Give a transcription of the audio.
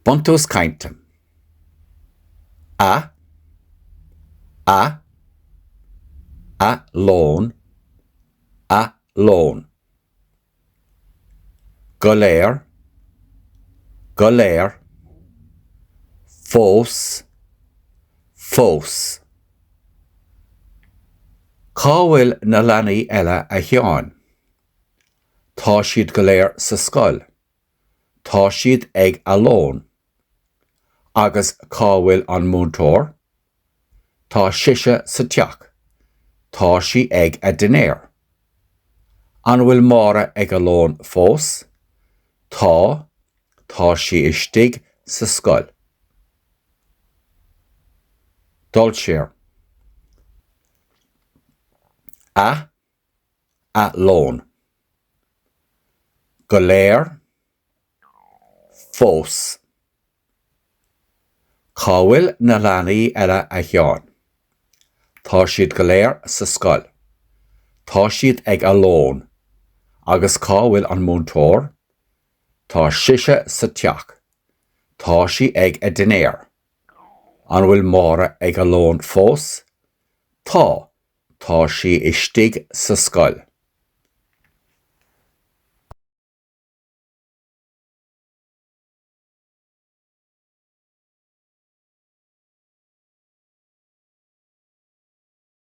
Buntús cainte. A. A. A lón. A lón. Go léir. Go léir. Fós. Fós. Cá bhfuil na leanaí eile a Sheáin? Tá siad go léir sa scoil. Tá siad ag a lón. Agus cá bhfuil an múinteoir? Tá sise sa teach. Tá sí ag a dinnéar. An bhfuil Máire ag a lón fós? Tá, tá sí istigh sa scoil. Dul siar. A. A lón. Go léir. Fós. Cá bhfuil na leanaí eile a Sheáin? Tá siad go léir sa scoil. Tá siad ag a lón. Agus cá bhfuil an múinteoir? Tá sise sa teach. Tá sí ag a dinnéar. An bhfuil Máire ag a lón fós? Tá, tá sí istigh sa scoil.